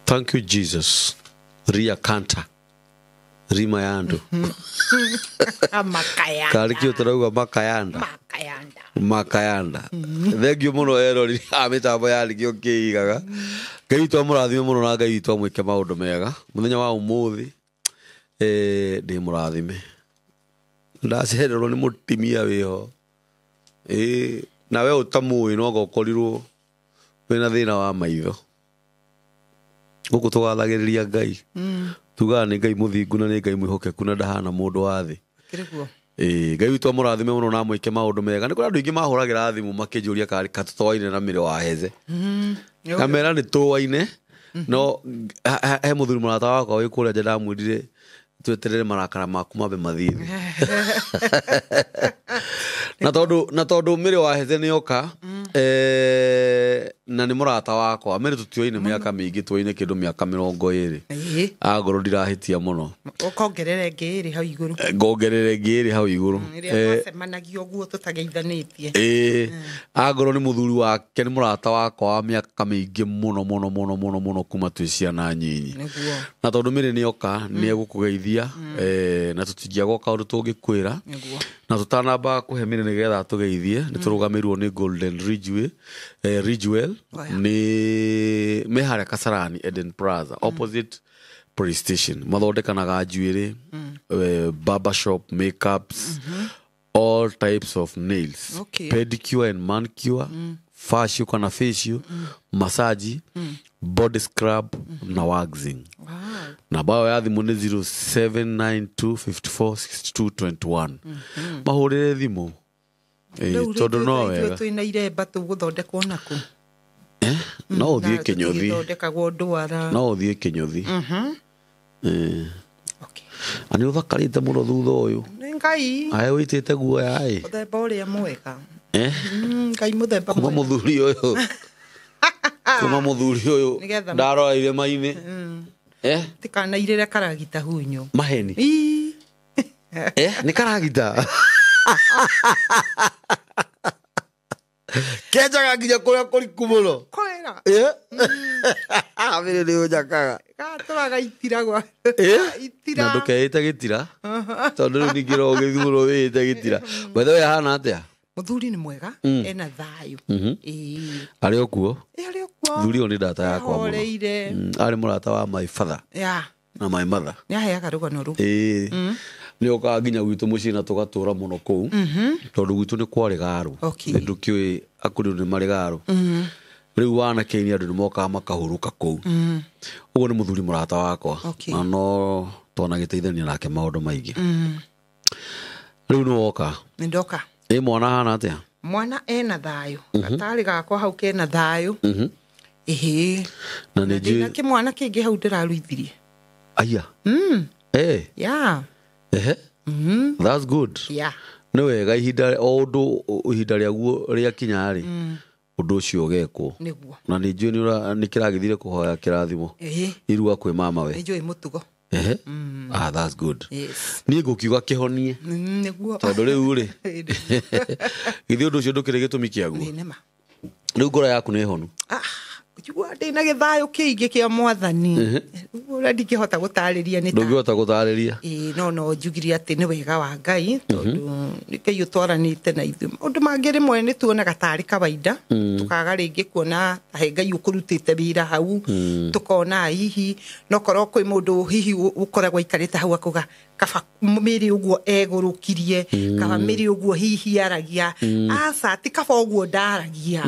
Thank you, Jesus. Ria Kanta. Rima ya andũ. Makayanda. Karĩ kĩo tũrauga makayanda. Makayanda. Makayanda. Thengiũ mũno erori a mĩtambo ya rikio kĩigaga. Ngai witũ amũrathime mũno na Ngai witũ amwĩke maũndũ mega. Mũthenya wa ũmũthĩ ndĩ mũrathime. Ndacererwo nĩ mũtimia wĩho. Ĩĩ na we ũtamũĩ no anga ũkorirwo wĩna thĩna wa maitho. Gũkũ tũgathagĩrĩria Ngai. Tugaga nĩ Ngai mũthingu na nĩ Ngai mwĩhokeku na ndahana mũndũ wa thĩ. Kĩrĩguo. Ĩĩ Ngai witũ amũrathime mũno na amwĩke maũndũ mega. Nĩ kũrĩ andũ aingĩ mahũragĩra thimũ makĩnjũria ka tũtoaine na mĩrĩ wa heze. Ngamera nĩ tũaine no he mũthuri mũrata wakwa wĩ kũrĩa nja ndamwĩrire tweterere marakara maku mambe mathiĩ thĩ. Na tondũ mĩrĩ wa heze nĩ oka na nĩ mũrata wakwa. Mĩrĩ tũtioine mĩaka mĩingĩ, tuoine kĩndũ mĩaka 20. Ĩĩ. Angorwo ndirahĩtia mũno. Ũkongerera ĩngĩ ĩrĩ hau igũrũ. Ngongerere ĩngĩ ĩrĩ hau igũrũ. Ĩrĩa twacemanagia ũguo tũtageithanĩtie. Ĩĩ. Angorwo nĩ mũthuri wake, nĩ mũrata wakwa wa mĩaka mĩingĩ mũno mũno mũno mũno mũno kuma twĩ ciana nyinyi. Nĩguo. Na tondũ mĩrĩ nĩ oka nĩ egũkũgeithia na tũtingĩaga kaũndũ tũngĩkwĩra. Nĩguo. Na tũtanamba kũhe mĩrĩ nĩgetha tũgeithie nĩ tũrũgamĩirwo nĩ Golden Ridgeway, Ridgewell nĩ me harĩa Kasarani Eden Plaza opposite police station. Mathondekanaga njuĩrĩ, barber shop, makeups, all types of nails. Okay. Pedicure and manicure, facial kana facial, massage, body scrub na waxing. Wow. Namba yao ya thimũ nĩ 0792546221. Mahũrĩre thimũ. Rĩu Tondũ no ithuĩ wega. twĩna iremba tũgũthondekwo naku. No ũthiĩ Kĩnyũthi. Tũthondekagwo ndwara. No ũthiĩ Kĩnyũthi. Okay. Na nĩ ũthakarĩte mũno thutha ũyũ. Nĩ Ngai. Ae wĩitĩte guoya ĩ. Mũthemba ũrĩa mwega. Ngai mũthemba Kuma mwega. mũthuri ũyũ. Kuma mũthuri ũyũ Nĩgetha- ndarora irĩma-inĩ. Tikanairĩre karagita hunyo. Maheni. Ii. Nĩ karagita. Kenjaga nginya kũrĩa kũriku mũno. Kwera. Mĩrĩ nĩ ũnjakaga. Gatũraga itira gwa. Itira. Na ndũkeĩte gĩtira. Tondũ rĩu ningĩ no ũgĩthurwo wĩĩte gĩtira. By the way ahana atĩa? Mũthuri nĩ mwega, ena thayũ. Ĩĩ. Arĩ o kuo. Ĩ, arĩ o kuo. Thuri ũyũ nĩ ndata yakwa mũno. Ahoreire. Arĩ mũrata wa my father Ya. na my mother. Nĩ aheaga rũgano rũu. Ĩĩ. Nĩ okaga nginya gwitũ mũciĩ na tũgatũra mũno kũu. Tondũ gwitũ nĩ kwarĩ garũ. Okay. Nĩ ndũkĩũĩ akũrũ nĩ marĩ garũ. Rĩu wanake-inĩ andũ nĩ mokaga makahurũka kũu. Ũguo nĩ mũthuri mũrata wakwa. Okay. Na no twanagĩteithania nake maũndũ maingĩ. Rĩu nĩ woka. Nĩ ndoka. Ĩ mwana ahana atĩa? Mwana ena thayũ. Gatarĩ gakwa hau kena thayũ. Ĩhĩ. Na nĩ Na ndĩna njũĩ kĩmwana kĩngĩ hau ndĩraruithirie. Aya. Ya. Ehe. That's good. Ya. Nĩ wega ihinda o ũndũ ihinda rĩaguo rĩakinya rĩ ũndũ ũcio ũgekwo. Nĩguo. Na nĩ njũĩ nĩ kĩragĩthire kũhoya kĩrathimo. Ĩhĩ. Irua kwĩ mama we. Nĩ njũĩ mũtugo. Ehe. Ah, that's good. Yes. Niĩ ngũkiuga kĩhonie. Nĩguo. Tondũ rĩu rĩ githĩ ũndũ ũcio ndũkĩrĩ gĩtũmi kĩaguo. Nĩ nĩma. Rĩu ngoro yaku nĩ honu. Njigua ndĩna gĩthayũ kĩingĩ kĩa mwathani. Ũrĩa ndingĩhota gũtarĩria nĩ ta Ndũngĩhota gũtarĩria. Ĩĩ, no njugire atĩ nĩ wega wa Ngai tondũ Ngai ũtwaranĩte na ithuĩ. Maũndũ mangĩ rĩmwe nĩ tuonaga tarĩ kawaida, tũkaga rĩngĩ kuona ta he Ngai ũkũrutĩte wĩra hau, tũkona hihi no korwo kwĩ mũndũ hihi ũkoragwo aikarĩte hau akauga kaba mĩrĩ ũguo egũrũkirie, kaba mĩrĩ ũguo hihi aragia. Aca, ti kaba ũguo ndaragia.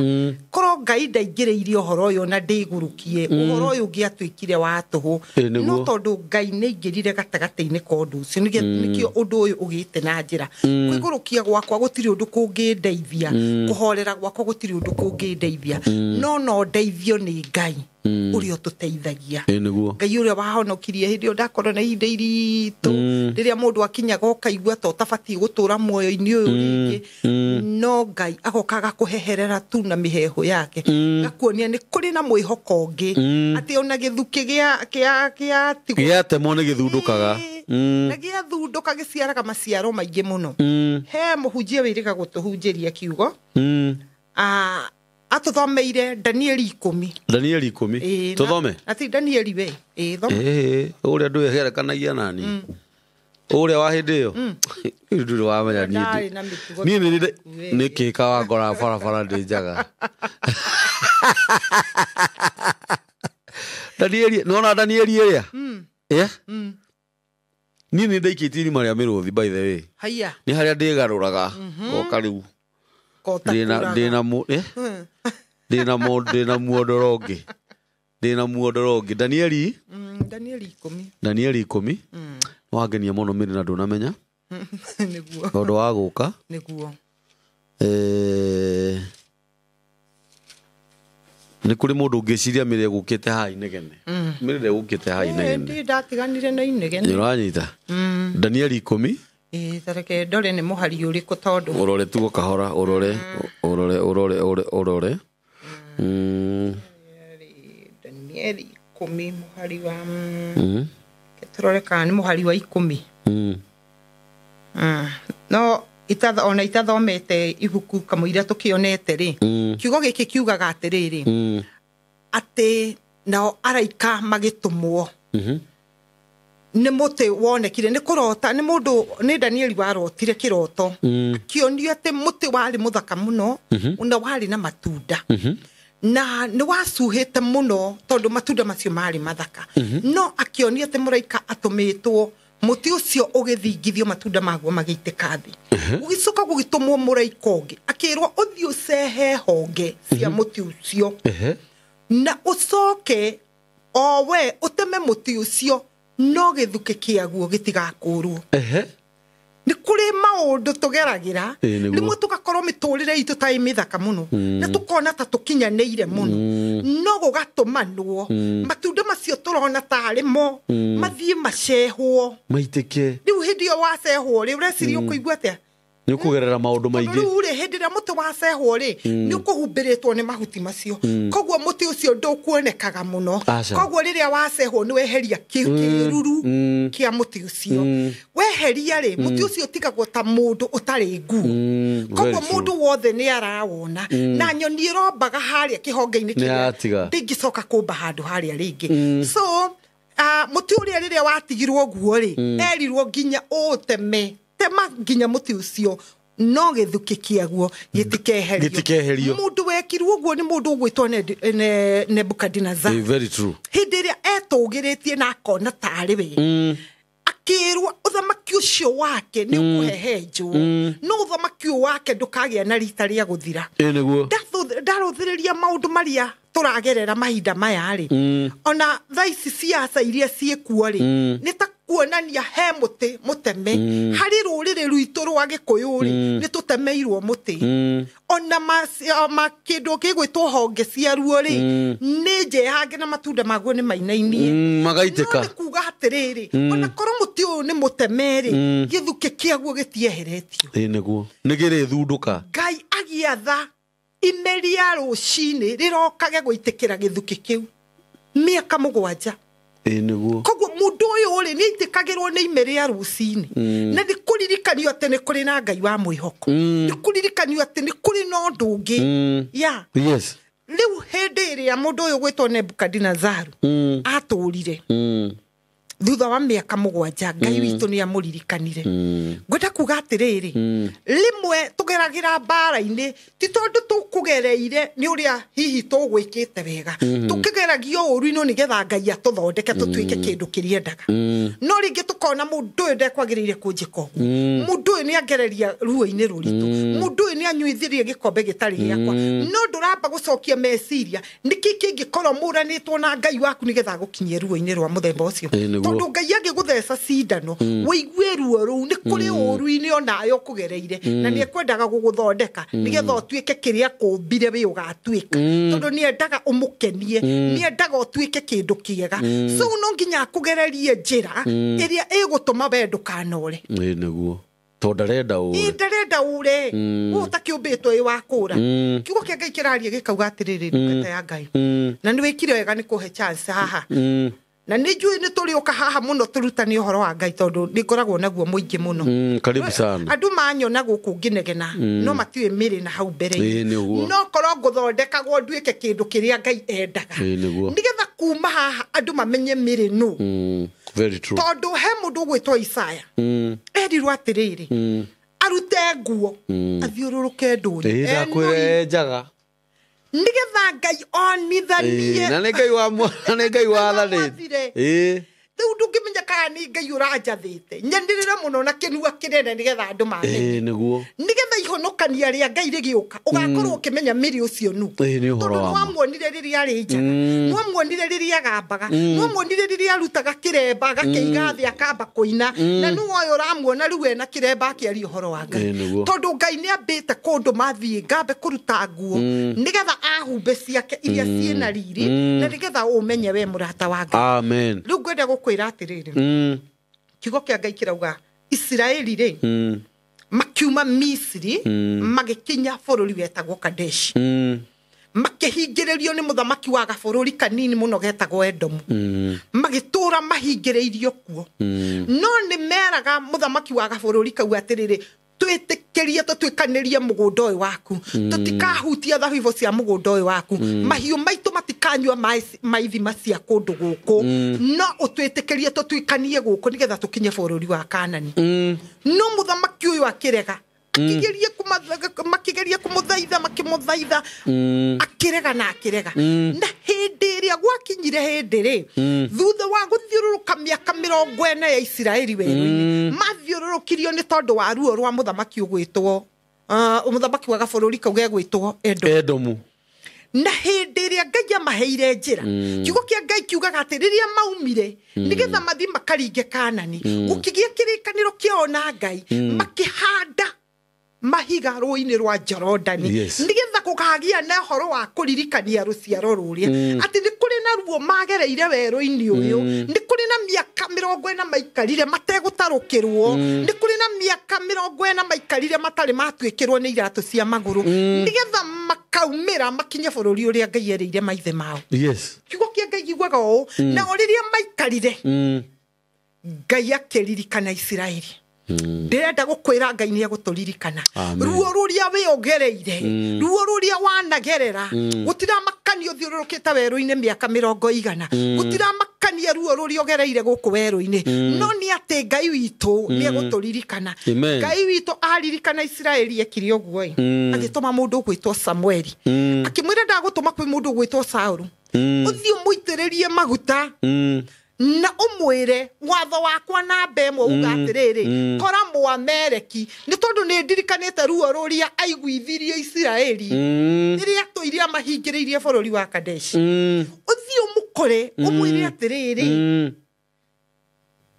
Korwo Ngai ndaingĩrĩirie ũhoro ũyũ na ndĩgũrũkie, ũhoro ũyũ ũngĩatuĩkire wa tũhũ. Ĩĩ, nĩguo. No tondũ Ngai nĩ aingĩrire gatagatĩ-inĩ ka ũndũ ũcio, nĩkĩo ũndũ ũyũ ũgĩte na njĩra. Kwĩgũrũkia gwakwa gũtirĩ ũndũ kũngĩndeithia, kũhorera gwakwa gũtirĩ ũndũ kũngĩndeithia, no ndeithio nĩ Ngai ũrĩa ũtũteithagia. Ĩĩ, nĩguo. Ngai ũrĩa wahonokirie hĩndĩ ĩyo ndakorwo na ihinda iritũ, rĩrĩa mũndũ akinyaga ũkaigua ta ũtabatiĩ gũtũra muoyo-inĩ ũyũ rĩngĩ, no Ngai agoka agakũheherera tu na mĩheehũ yake, gakuonia nĩ kũrĩ na mwĩhoko ũngĩ, atĩ ona gĩthukĩ gĩa tigwo Gĩatemwo nĩ gĩthundũkaga. Na gĩathundũka gĩciaraga maciaro maingĩ mũno. He mũhunjia wĩrĩga gũtũhunjĩria kiugo. Atũthomeire Danieli 10. Danieli 10. Ĩĩ, Tũthome. Na ti Danieli we. Ĩĩ, thoma. Ĩĩ, ũrĩa ndwĩgerekanagia nani. Ũrĩa wa hĩndĩ ĩyo. Ndũrĩ wamenya niĩ. Ndarĩ na mĩtugo Niĩ nĩ yaku, we. nĩ kĩka wangora barabara ndĩ njaga. Danieli, nona Danieli ĩrĩa? Yeah? Niĩ nĩ ndaikĩtie irima rĩa mĩrũthi by the way. Haiya. Nĩ harĩa ndĩgarũraga goka rĩu. Kota Ndĩna kũraga. ndĩna mu eh? Ndĩna mu ndĩna muondoro ũngĩ. Ndĩna muondoro ũngĩ. Danieli, Danieli 10. Danieli 10. Wangenia mũno mĩrĩ na ndũnamenya Nĩguo. tondũ wa gũka. Nĩguo. Nĩ kũrĩ mũndũ ũngĩciria mĩrĩ ĩgũkĩte haha inegene. Mĩrĩ ndĩgũkĩte haha inegene. Ndĩ ndatiganire na inegene. Nĩ ũranyita? Danieli 10. Ĩĩ, ta reke ndore nĩ mũhari ũrĩkũ tondũ. Ũrore tuo kahora, ũrore, ũrore, ũrore, ũrore, ũrore. Danieli 10 mũhari wa tũrore kana nĩ mũhari wa 10. No ona itathomete ibuku kamũira tũkĩonete rĩ, kiugo gĩkĩ kiugaga atĩrĩrĩ, atĩ nao araika magĩtũmwo nĩ mũtĩ wonekire nĩ kũrota nĩ mũndũ nĩ Danieli warotire kĩroto akĩonio atĩ mũtĩ warĩ mũthaka mũno na warĩ na matunda na nĩ wacuhĩte mũno tondũ matunda macio marĩ mathaka no akĩonio atĩ mũraika atũmĩtwo mũtĩ ũcio ũgĩthingithio matunda maguo magĩitĩka thĩ. Gũgĩcoka gũgĩtũmwo mũraika ũngĩ akĩrwo ũthiĩ ũcehe honge cia mũtĩ ũcio na ũcoke o we ũteme mũtĩ ũcio no gĩthukĩ kĩaguo gĩtigakũrwo. Nĩ kũrĩ maũndũ tũgeragĩra rĩmwe tũgakorwo mĩtũrĩre itũ ta ĩ mĩthaka mũno na tũkona ta tũkinyanĩire mũno no gũgatũmanwo matunda macio tũrona tarĩ mo mathiĩ macehwo maitĩke. Rĩu hĩndĩ ĩyo wacehwo rĩ ũreciria ũkũigua atĩa? Nĩ ũkũgerera maũndũ maingĩ. Rĩu rĩ hĩndĩ ĩrĩa mũtĩ wacehwo rĩ nĩ ũkũhumbĩrĩtwo nĩ mahuti macio koguo mũtĩ ũcio ndũkuonekaga mũno. Koguo rĩrĩa wacehwo nĩ weheria kĩruru kĩa mũtĩ ũcio. Weheria rĩ mũtĩ ũcio ũtigagwo ta mũndũ ũtarĩ nguo. Koguo mũndũ wothe nĩ arawona na nyoni ĩrombaga harĩa kĩhonge-inĩ kĩrĩa ndĩngĩcoka kũmba handũ harĩa rĩngĩ. So mũtĩ ũrĩa rĩrĩa watigirwo guo rĩ erirwo nginya ũũteme tema nginya mũtĩ ũcio no gĩthukĩ kĩaguo gĩtikeherio. Mũndũ wekirwo ũguo nĩ mũndũ ũgwĩtwo Nebukadnezar. Very true. Hĩndĩ ĩrĩa etũgĩrĩtie na akona tarĩ we akĩrwo ũthamaki ũcio wake nĩ ũkũhehenjwo no ũthamaki ũyũ wake ndũkagĩa na rita rĩa gũthira. Ndarũthĩrĩria maũndũ marĩa tũragerera mahinda maya rĩ ona thaa ici ciaca iria ciĩkuo rĩ nĩ ta kuonania he mũtĩ mũteme harĩ rũrĩrĩ rwitũ rwa Gĩkũyũ rĩ nĩ tũtemeirwo mũtĩ ona ma kĩndũ gĩgwĩtwo honge ciaruo rĩ nĩ njehange na matunda maguo nĩ mainainie magaitĩka. No nĩ kuga atĩrĩrĩ ona korwo mũtĩ ũyũ nĩ mũteme rĩ gĩthukĩ kĩaguo gĩtieheretio. Ĩĩ nĩguo nĩ gĩrĩthundũka. Ngai agĩatha ime rĩa rũcinĩ rĩrokage gũitĩkĩra gĩthukĩ kĩu mĩaka 7. Ĩĩ nĩguo. Koguo mũndũ ũyũ rĩ nĩ aitĩkagĩrwo nĩ ime rĩa rũcinĩ na nĩ kũririkanio atĩ nĩ kũrĩ na Ngai wa mwĩhoko, nĩ kũririkanio atĩ nĩ kũrĩ na ũndũ ũngĩ. Yeah. Yes. Rĩu hĩndĩ ĩrĩa mũndũ ũyũ gwĩtwo Nebukadnezaru atũrire thutha wa mĩaka 7 Ngai witũ nĩ amũririkanire. Ngwenda kuga atĩrĩrĩ rĩmwe tũgeragĩra mbara-inĩ ti tondũ tũkũgereire nĩ ũrĩa hihi tũgwĩkĩte wega, tũkĩgeragio ũru-inĩ nĩgetha Ngai atũthondeke tũtuĩke kĩndũ kĩrĩa endaga. No rĩngĩ tũkona mũndũ ũyũ ndekwagĩrĩire kũnjĩka ũguo, mũndũ ũyũ nĩ angereria ruo-inĩ rũritũ, mũndũ ũyũ nĩ anyuithirie gĩkombe gĩtarĩ gĩakwa, no ndũramba gũcokia meciria nĩkĩ kĩngĩkorwo mũranĩtwo na Ngai waku nĩgetha agũkinyie ruo-inĩ rwa mũthemba ũcio. Tondũ Ngai angĩgũtheca cindano wĩigue ruo rũu nĩ kũrĩ ũru-inĩ onawe ũkũgereire na nĩ ekwendaga gũgũthondeka nĩgetha ũtuĩke kĩrĩa akũmbire wĩ ũgatuĩka, tondũ nĩ endaga ũmũkenie, nĩ endaga ũtuĩke kĩndũ kĩega. So no nginya akũgererie njĩra ĩrĩa ĩgũtũma we ndũkanore. Ĩĩ nĩguo tondũ ndarenda ũre. Ndarenda ũre ũũ ũtakĩũmbĩtwo ĩ wa kũra. Kiugo kĩa Ngai kĩraria gĩkauga atĩrĩrĩ ndungata ya Ngai na nĩ wĩkire wega nĩ kũhe chance haha. Na nĩ njũĩ nĩ tũrĩũka haha mũno tũrutane ũhoro wa Ngai tondũ nĩ ngoragwo naguo mũingĩ mũno. Karibu sana. Andũ manyona gũkũ ngĩnegena no matiũĩ mĩrĩ na hau mbere. Ĩĩ, nĩguo. No korwo ngũthondekagwo nduĩke kĩndũ kĩrĩa Ngai endaga. Ĩĩ, nĩguo. Nĩgetha kuma haha andũ mamenye mĩrĩ nũ. Very true. Tondũ he mũndũ ũgwĩtwo Isaya. Erirwo atĩrĩrĩ, arute nguo athiũrũrũke ndũnyũ. Ĩĩ, ndakwĩra njaga. Nĩgetha Ngai onithanie. Na nĩ Ngai wa na nĩ Ngai wathanĩte. Ĩĩ. Rĩu ndũngĩmenya kana nĩ Ngai ũranjathĩte. Nyanĩrĩre mũno na kĩnua kĩnene nĩgetha andũ mamenye. Ĩĩ, nĩguo. Nĩgetha ihonokania rĩa Ngai rĩgĩũka, ũgakorwo ũkĩmenya mĩrĩ ũcio nũ. Ĩĩ, nĩ ũhoro Tondũ wa ma. nĩwamuonire rĩrĩa arĩ njaga, nĩwamuonire rĩrĩa agambaga, nĩwamuonire rĩrĩa arutaga kĩremba agakĩiga thĩ akamba kũina, na nĩwe ũyũ ũramuona rĩu ena kĩremba akĩaria ũhoro wa Ngai. Ĩĩ, nĩguo. Tondũ Ngai nĩambĩte kũndũ mathiĩ ngambe kũruta nguo nĩgetha ahumbe ciake iria ciĩna riri, na nĩgetha ũmenye we mũrata wa Ngai. Amen. Rĩu ngwenda gũkwĩra atĩrĩrĩ, kiugo kĩa Ngai kĩrauga Isiraeli rĩ makiuma Misiri magĩkinya bũrũri wetagwo Kadeshi. Makĩhingĩrĩrio nĩ mũthamaki wa gabũrũri kanini mũno getagwo Edomu. Magĩtũra mahingĩrĩirio kuo. No nĩ meraga mũthamaki wa gabũrũri kau atĩrĩrĩ, twĩtĩkĩrie tũtuĩkanĩrie mũgũnda ũyũ waku, tũtikahutia thabibũ cia mũgũnda ũyũ waku, mahiũ maitũ matikanyua maĩ ma ithima cia kũndũ gũkũ, no ũtwĩtĩkĩrie tũtuĩkanie gũkũ nĩgetha tũkinye bũrũri wa Kanani. No mũthamaki ũyũ akĩrega, makĩgeria kũmũthaitha, makĩmũthaitha, akĩrega na akĩrega. Na hĩndĩ ĩrĩa gwakinyire hĩndĩ rĩ, thutha wa gũthiũrũrũka mĩaka 40 ya Isiraeli werũ-inĩ, mathiũrũrũkirio nĩ tondũ wa ruo rwa mũthamaki ũgwĩtwo, mũthamaki wa gabũrũri kau gegwĩtwo Edomu. Edomu. Na hĩndĩ ĩrĩa Ngai amaheire njĩra, kiugo kĩa Ngai kiugaga atĩ rĩrĩa maumire nĩgetha mathiĩ makaringe Kanani, gũkĩgĩa kĩrĩkanĩro kĩao na Ngai, makĩhanda mahiga rũĩ-inĩ rwa Jorodani. Yes. Nĩgetha gũkagĩa na ũhoro wa kũririkania rũciaro rũrĩa atĩ nĩ kũrĩ na ruo magereire werũ-inĩ ũyũ, nĩ kũrĩ na mĩaka 40 maikarire mategũtarũkĩrwo, nĩ kũrĩ na mĩaka 40 maikarire matarĩ matuĩkĩrwo nĩ iratũ cia magũrũ, nĩgetha makaumĩra makinye bũrũri ũrĩa Ngai erĩire maithe mao. Yes. Kiugo kĩa Ngai kiugaga ũũ, na o rĩrĩa maikarire, Ngai akĩririkana Isiraeli. Ndĩrenda gũkwĩra Ngai nĩ egũtũririkana. Ruo rũrĩa wĩongereire, ruo rũrĩa wanagerera, gũtiramakania ũthiũrũrũkĩte werũ-inĩ mĩaka 100, gũtiramakania ruo rũrĩa ũgereire gũkũ werũ-inĩ, no nĩ atĩ Ngai witũ nĩ egũtũririkana. Ngai witũ aririkana Isiraeli ekire ũguo ĩ, agĩtũma mũndũ ũgwĩtwo Samueli, akĩmwĩra ndagũtũma kwĩ mũndũ ũgwĩtwo Saũlũ, ũthiĩ ũmũitĩrĩrie maguta na ũmwĩre watho wakwa namba ĩmwe uga atĩrĩrĩ, kora Mũameleki, nĩ tondũ nĩ ndirikanĩte ruo rũrĩa aiguithirie Isiraeli rĩrĩa tũire amahingĩrĩirie bũrũri wa Kadeshi. Ũthiĩ ũmũkore ũmwĩre atĩrĩrĩ,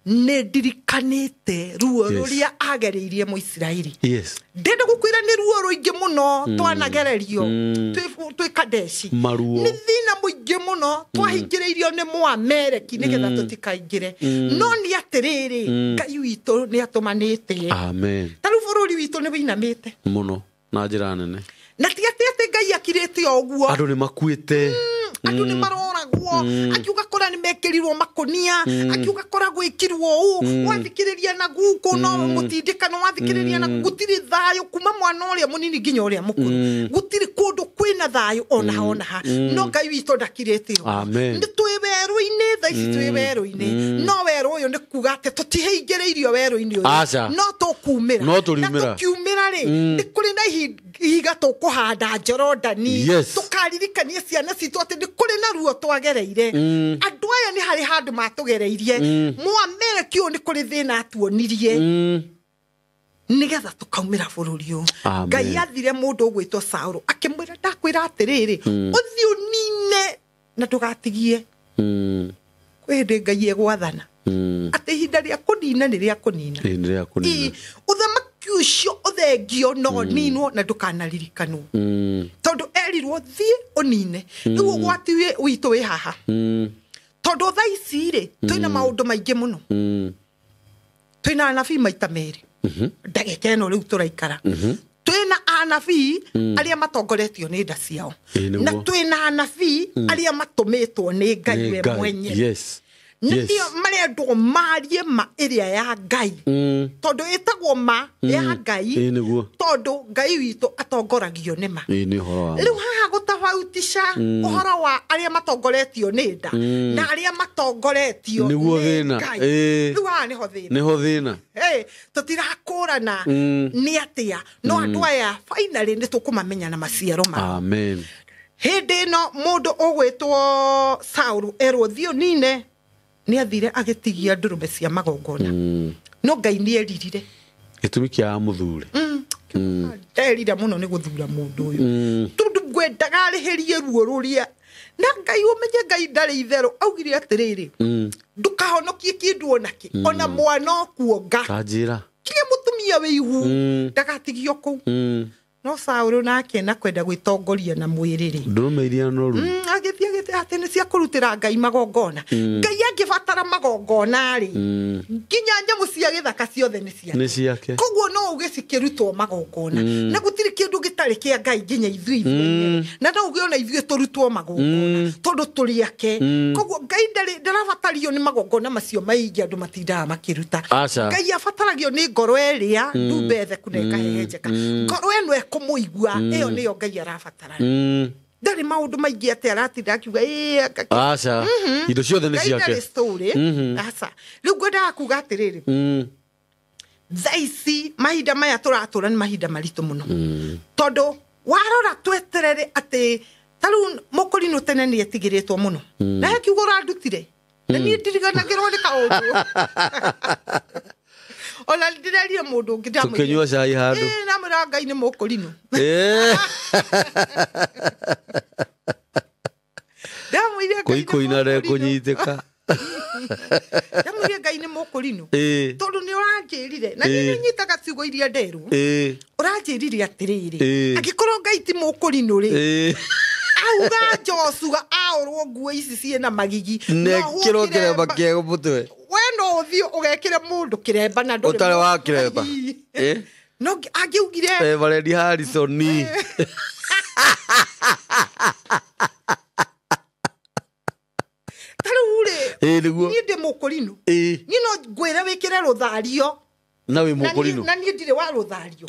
nĩ ndirikanĩte ruo rũrĩa agereirie Mũisiraeli. Yes. Ndĩrenda gũkwĩra nĩ ruo rũingĩ mũno twanagererio twĩ Kadeshi. Maruo. Nĩ thĩna mũingĩ mũno twahingĩrĩirio nĩ Mũameleki nĩgetha tũtikaingĩre. No nĩ atĩrĩrĩ, Ngai witũ nĩ atũmanĩte. Amen. Ta rĩu bũrũri witũ nĩ wĩinamĩte mũno na njĩra nene. Na ti atĩ atĩ Ngai akirĩte o ũguo. Andũ nĩ makuĩte. Andũ nĩ maroragwo, akiuga kora nĩ mekĩrirwo makũnia, akiuga kora gwĩkirwo ũũ, wathikĩrĩria na guku no mũtindĩkano, wathikĩrĩria na gũtirĩ thayũ kuma mwana ũrĩa mũnini nginya ũrĩa mũkũrũ, gũtirĩ kũndũ kwĩna thayũ ona ha ona ha. No Ngai witũ ndakirĩte ũguo. Nĩ twĩ werũ-inĩ thaa ici, twĩ werũ-inĩ, no werũ ũyũ nĩ kuga atĩ tũtihingĩrĩirio werũ-inĩ ũyũ, no tũkumĩra. No tũriumĩra. Na tũkiumĩra rĩ, nĩ kũrĩ na ihiga tũkũhanda Jorodani, tũkaririkania ciana citũ atĩ nĩ kũrĩ na ruo twagereire. Andũ aya nĩ harĩ handũ matũgereirie. Mũameleki ũyũ nĩ kũrĩ thĩna atuonirie, nĩgetha tũkaumĩra bũrũri ũyũ. Ngai athire mũndũ ũgwĩtwo Saũlũ akĩmwĩra, ndakwĩra atĩrĩrĩ, ũthiĩ ũnine na ndũgatigie. Kwĩ hĩndĩ Ngai egwathana atĩ ihinda rĩa kũnina nĩ rĩa kũnina. Ũthamaki ũcio ũthengio no ninwo na ndũkanaririkanwo, tondũ erirwo thiĩ ũnine. Rĩu ũgwati witũ wĩ haha, tondũ thaa ici rĩ twĩna maũndũ maingĩ mũno. Twĩna anabii maita merĩ ndagĩka ĩno rĩu tũraikara. Twĩna anabii arĩa matongoretio nĩ nda ciao, na twĩna anabii arĩa matũmĩtwo nĩ Ngai we mwenyewe. Yes. Nĩkĩo marendwo marie ma ĩrĩa ya Ngai, tondũ ĩtagwo ma ya Ngai. Ĩĩ nĩguo. Tondũ Ngai witũ atongoragio nĩ ma. Ĩĩ nĩ ũhoro wa ma. Rĩu haha gũtabautisha ũhoro wa arĩa matongoretio nĩ nda na arĩa matongoretio Nĩguo nĩ thĩna. Ngai. Ĩĩ. Rĩu haha nĩho thĩna. Nĩho thĩna. Hey, tũtirakũrana nĩ atĩa, no andũ aya finally nĩ tũkũmamenya na maciaro mao. Amen. Hĩndĩ ĩno mũndũ ũgwĩtwo Saũlũ erwo thiĩ ũnine, nĩ athire agĩtigia ndũrũme cia magongona, no Ngai nĩ eririre. Gĩtũmi kĩa mũthuri. Nderira mũno nĩ gũthura mũndũ ũyũ, tondũ ngwendaga arĩhĩrie ruo rũrĩa. Na Ngai, ũmenye Ngai ndarĩ itherũ, augire atĩrĩrĩ, ndũkahonokie kĩndũ onakĩ, ona mwana ũkuonga, Ta njĩra. kinya mũtumia wĩ ihu ndagatigio kũu. No Saũlũ nake na kwenda gwĩtongoria na mwĩrĩ rĩ, Ndũrũme iria noru. Agĩthiĩ agĩthiĩ atĩ nĩ cia kũrutĩra Ngai magongona. Ngai angĩbatara magongona rĩ, nginya nyamũ cia gĩthaka ciothe nĩ ciake. Nĩ ciake. Koguo no uge cikĩrutwo magongona, na gũtirĩ kĩndũ gĩtarĩ kĩa Ngai, nginya ithuĩ ithuĩ, na no uge ona ithuĩ tũrutwo magongona tondũ tũrĩ ake. Koguo Ngai ndarabatario nĩ magongona macio maingĩ andũ matindaga makĩruta. Aca. Ngai abataragio nĩ ngoro ĩrĩa ndumbe theku na ĩkahehenjeka, ngoro ĩno ĩkũmũigua, ĩyo nĩyo Ngai arabatara. Ndarĩ maũndũ maingĩ atĩ aratinda akiuga ĩĩ Aca. Indo ciothe nĩ Ngai ndarĩ ciake. story. Aca. Rĩu ngwendaga kuga atĩrĩrĩ, thaa ici mahinda maya tũratũra nĩ mahinda maritũ mũno, tondũ warora tweterere atĩ ta rĩu mũkũrinũ tene nĩ etigĩrĩtwo mũno, na he kiugo ũrandutire na niĩ ndiriganagĩrwo nĩ kaũndũ, ona ndĩrerire mũndũ ũngĩ ndamwĩrire. Tũkĩnyua cai handũ. Ĩĩ, ndamwĩra Ngai nĩ mũkũrinũ. Ndamwĩrire Ngai nĩ Kũikũina mũkũrinũ. rekũnyitĩka. Ndamwĩrire Ngai nĩ mũkũrinũ, tondũ nĩ ũranjĩrire na niĩ nĩ nyitaga ciugo iria nderwo. Ũranjĩrire atĩrĩrĩ, angĩkorwo Ngai ti mũkũrinũ rĩ, auga Joshua aũrwo nguo ici ciĩna magigi, no Nekĩrwo ũhũthĩre kĩremba kĩego mũtwe. We no ũthiĩ ũgekĩre mũndũ kĩremba na ndũrĩ Ũtarĩ wa kĩremba. No angĩugire Reverend Harrison. Ta rĩu rĩ, Ĩĩ nĩguo. niĩ ndĩ mũkũrinũ. Niĩ no ngwĩre wĩkĩre rũthario Na wĩ na niĩ mũkũrinũ. na niĩ ndirĩ wa rũthario.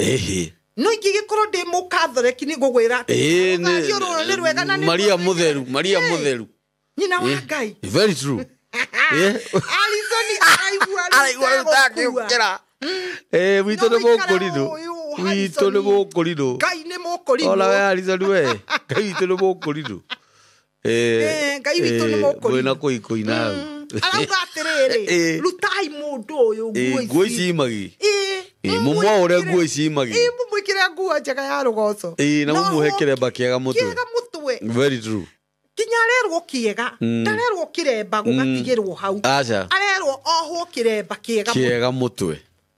No ingĩgĩkorwo ndĩ mũkathoreki nĩ ngũgwĩra atĩ Ĩĩ, rũthario rũrũ nĩ rwega na nĩ Maria rwega. mũtheru, Maria mũtheru. Nyina wa Ngai. Very true. Alison araigua Araigua rĩu rĩu takĩũkĩra. Witũ nĩ No wĩikare mũkũrinũ. ũyũ, Witũ Harrison. nĩ mũkũrinũ. Ngai nĩ mũkũrinũ. Ona we Harrison we. Ngai witũ nĩ mũkũrinũ. Ngai witũ nĩ mũkũrinũ. Mwĩna kũikũina hau. Arauga atĩrĩrĩ, rutai mũndũ ũyũ Ĩĩ, nguo nguo ici. ici imagi. Ĩĩ, Mũmwaũre nguo ici imagi. Ĩĩ, mũmwĩkĩre nguo njega ya rũgoco. Ĩĩ, na No mũmũhe kĩremba kĩega mũtwe. kĩega mũtwe. Very true. Kinya arerwo kĩega, ndarerwo kĩremba gũgatigĩrwo hau. Aca. Arerwo ohwo kĩremba kĩega mũtwe. Kĩega mũtwe.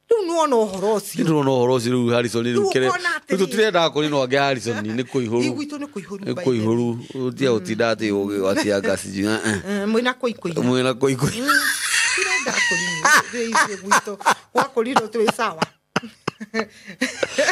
Rĩu nĩwona ũhoro ũcio. Ndĩrona ũhoro ũcio rĩu Harrison rĩu Rĩu kĩre. ũkona Rĩu atĩrĩrĩ. tũtirendaga kũrinwo angĩ Harrison nĩ kũihũru. Ĩ, gwitũ nĩ kũihũru, Nĩ by the way. kũihũru. Ũtia gũtinda atĩ ũgĩgwatia ngasi. Mwĩna kũikũina. Mwĩna kũikũina. Tirenda kũrinwo ithuĩ gwitũ gwa kũrinwo twĩ sawa.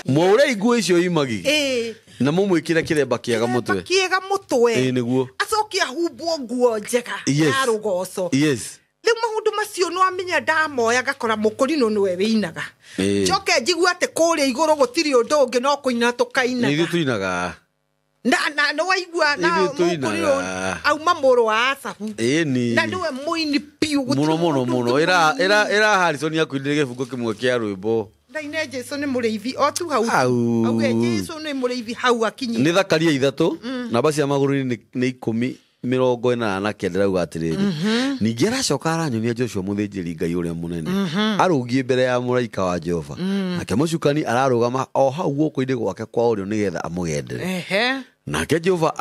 Mwaũrei nguo icio imagi. Ĩĩ. Na mũmwĩkĩre kĩremba kĩega mũtwe. Kĩega mũtwe. Ĩĩ nĩguo. Acoke ahumbwo nguo njega Yes. ya rũgoco. Yes. Rĩu maũndũ macio no amenya ndamoya ngakora mũkũrinũ nĩwe wĩinaga. Njoke njigue atĩ kũrĩa igũrũ gũtirĩ ũndũ ũngĩ no kũina Nĩ tũkainaga. ithuĩ tũinaga. Na nĩ waigua na Ithuĩ tũinaga. mũkũrinũ auma mũrũ wa Asafu. Ĩni. Na nĩwe mũini biũ, gũtirĩ Mũno mũno mũndũ mũno. ũngĩ Ĩra mũini. ĩra ĩra Harrison akuinire gĩbungo kĩmwe kĩa rwĩmbo. Ndaine Jesu nĩ mũrĩithi o tu hau. Au. Auge Jesu nĩ mũrĩithi hau akinyie. Nĩ Thakaria 3 namba cia magũrũ nĩ 10:89 ĩrauga atĩrĩrĩ, ningĩ aracoka aranyonia Joshua mũthĩnjĩri Ngai ũrĩa mũnene arũngiĩ mbere ya mũraika wa Jehova, nake mũcukani ararũgama o hau guoko-inĩ gwake kwa ũrĩo nĩgetha amũgendere. Nake Jehova